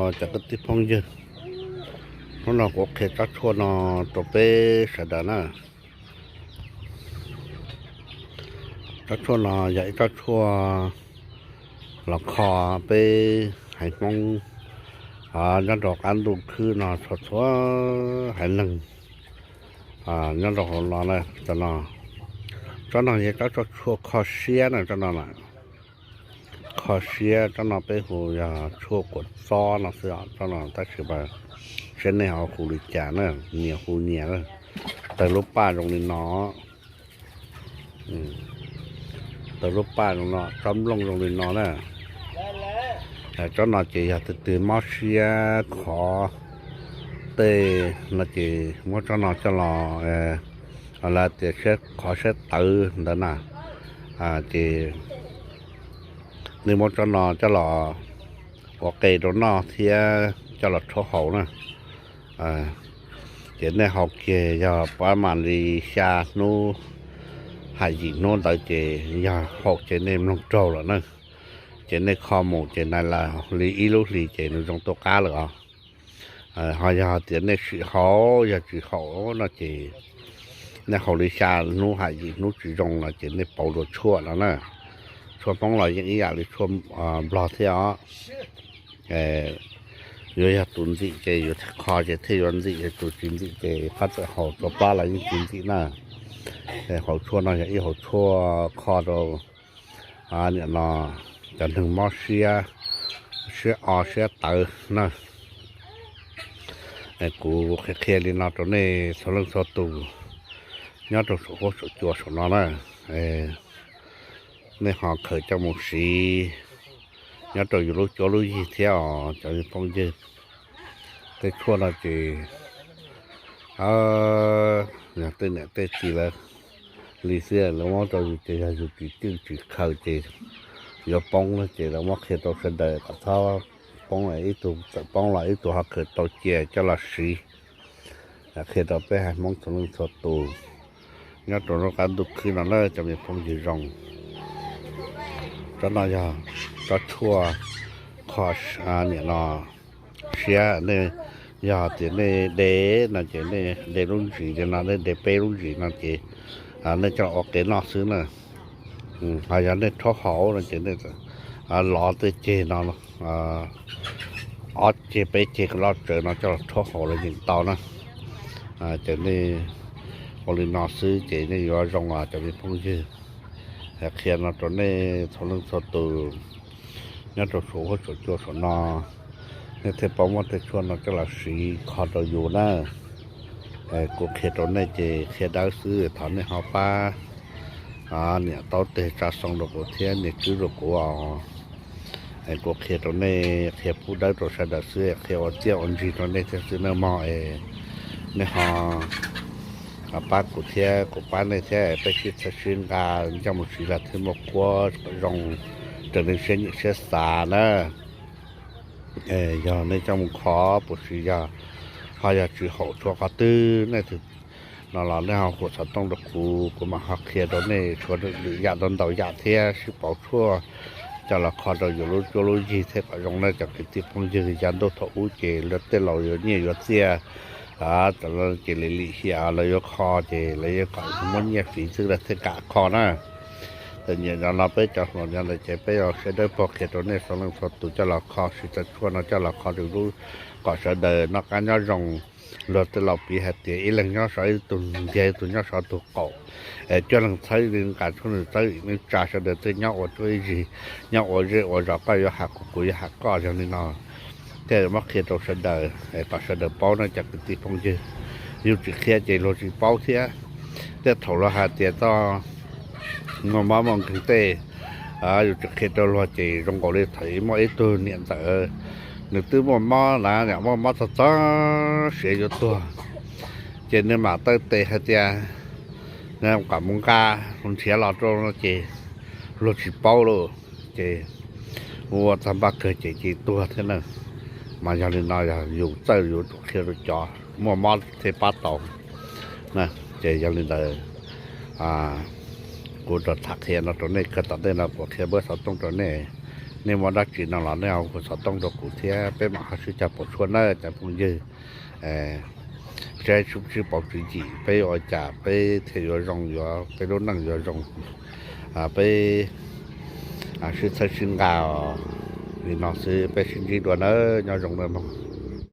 Cov kwv tij phooj ywg, hnub no kuv qhia tsob tshuaj no rau peb sawv daws na. Tsob tshuaj no yog ib tsob tshuaj los kho peb haiv Hmoob nyob rau qab ntuj khwb no txhua txhua haiv neeg nyob rau hauv no. Tsob no yog tsob tshuaj kho siab na, tsob no kho siab. Tsob no peb hu yog tshuaj kuam txob no xwb os, tsob no tab sis mas saib nej ho hu li cas na, nyias hu nyias. Tawg lub paj zoo li no, tawg lub paj zoo no, tsob nplooj zoo li no na. Tsob no ces yog tus twg mob siab khov tej no ces muab tsob no coj los, lawv tias siab khov siab tawv ntawd na, ces nej muab tsob no coj los ua qe rau noj thiab coj los rhaub haus na. Ces nej haus kiag yog pab mam li xya hnub, hais yim hnub ntawd ces yog haum ces nej mloog raug lawm na. Ces nej kho mus ces nais las li ib lub hlis ces nws zoo tu qab lawm os. Ho yog tias nej sim haum yog tsis haum no ces nej haus li xya hnub hais yim hnub tsis zoo no ces nej pauv dua tshuaj no na. Tshuaj Hmoob los yeej ib yam li tshuaj Nplog thiab os. Yuav yog tus ntxim ces yuav kho ces thiaj yuav ntxim, yog tus tsis ntxim ces qab txawm haus txhua plab los yeej tsis ntxim na. Hauv tshuaj no yog ib hauv tshuaj kho rau nim no cov neeg mob siab, siab o siab tawv na. Kuv qhia qhia li no rau nej txhua leej txhua tus nyob rau saum huab saum cua saum no na. Nej ho khaws coj mus siv nyob rau yus lub cuab lub yig thiab os cov phooj ywg. Tej tshuaj no ces yog tej niam tej txiv lawv li xwb lawv muab rau yus ces yog yus tsis cwj tsis khaws ces yuav poob na, ces lawv muab qhia rau sawv daws kom txhob poob, ib tug txawm poob los ib tug ho khaws tau cia coj los siv. Qhia rau peb haiv Hmoob txhua leej txhua tus nyob rau lub qab ntuj khwb no na cov me phooj ywg zoo. Tsob no yog tsob tshuaj kho nim no siab. Nej yog tias nej de no ces nej de lub ntsis li no, nej de peb lub ntsis no ces nej coj ua qe noj xwb na. Ho yog nej rhaub haus no ces nej lov tej ceg no, ob ceg peb ceg loj tsawv no coj los rhaub haus los yeej tau na. Ces nej ua li no xwb ces nej yuav zoo os cov me phooj ywg. Qhia no rau nej txhua leej txhua tus nyob rau saum huab saum cua saum no, nej thiaj paub muab tej tshuaj no coj los siv kho rau yus na. Kuv qhia rau nej ces qhia dawb xwb, thov nej ho pab niam taub teg tsa xoo rau kuv thiab nias tswb rau kuv os. Kuv qhia rau nej, qhia pub dawb rau sawv daws xwb, qhia ua txiaj ua ntsig rau nej thiab xwb nawb mog. Nej ho pab kuv thiab kuv pab nej thiab, peb sib txhawb sib nqa coj mus siv los thiaj muaj qhuab kom zoo rau nej siab nyiam siab xav na. Yog nej coj mus kho puas siv yog ho yog tsis haum tshuav qhov twg nej tus no los nej ho hu xov tooj rau kuv, kuv mam ho qhia rau nej tshuav lwm yam rau ntau yam thiab sib pauv tshuaj coj los kho rau yus lub cuab lub yig thiab kom zoo na cov kwv tij phooj ywg. Yav ntuj thaum ub ces luag tej laus yuav nyiaj yuav txiaj ces lim lim hiam lawv yuav kho ces lawv yuav kom muab nyiaj fiv xwb lawv thiaj kam kho na. Txawm niaj hnub no peb cov hluas no lawm ces peb yuav sawv daws pog qhia rau nej txhua leej txhua tus coj los kho, siv tsob tshuaj no coj los kho rau lub kom sawv daws noj qab nyob zoo. Luag tej laus piv hais tias ib leeg nyob sov ib tug ntiag, ib tug nyob sov tus qaum, cuaj leeg txhawb li nqa tshuaj nws txawb neej tsa, sawv daws thiaj nyob ua tshuaj ib zig, nyob ua zej ua zos, koj yuav hais kuv, kuv yuav hais koj. Yog li no thiaj muab qhia rau sawv daws kom sawv daws paub no cov kwv tij phooj ywg. Yus tsis qhia ces luag tsis paub thiab. Tej thaum luag hais tias txoj muaj mob muaj nkeeg tej, yus tsis qhia rau luag ces zoo nkaus li thaum muaj ib tug niam ntxawm, nws twb muaj mob na, muaj mob txog txog siav yuav tuag, ces nws mam tawm tes hais tias kom mus nqa nrhiav los rau no ces luag tsis paub lauj, ces ua txog npaj kawg ces ces tuag thiab na. Mas yog li no yog yus txawj yus tsum qhia rau cov muaj mob thiaj pab tau. Ces yog li ntawd kuv rov tham qhia no rau nej, kawg tom ntej no kuv qhia npawb xov tooj rau nej, Nej muaj dab tsi no los nej ho hu xov tooj rau kuv thiab peb mam ho sib cog pauv tshuaj nawb cov phooj ywg. Saib sib pauv tswv yim peb ua cas peb thiaj yuav zoo, yuav peb lub neej yuav zoo. Peb sib txhawb sib nqa os. Li no xwb peb sib ntsib dua nawb, nyob zoo nawb mog.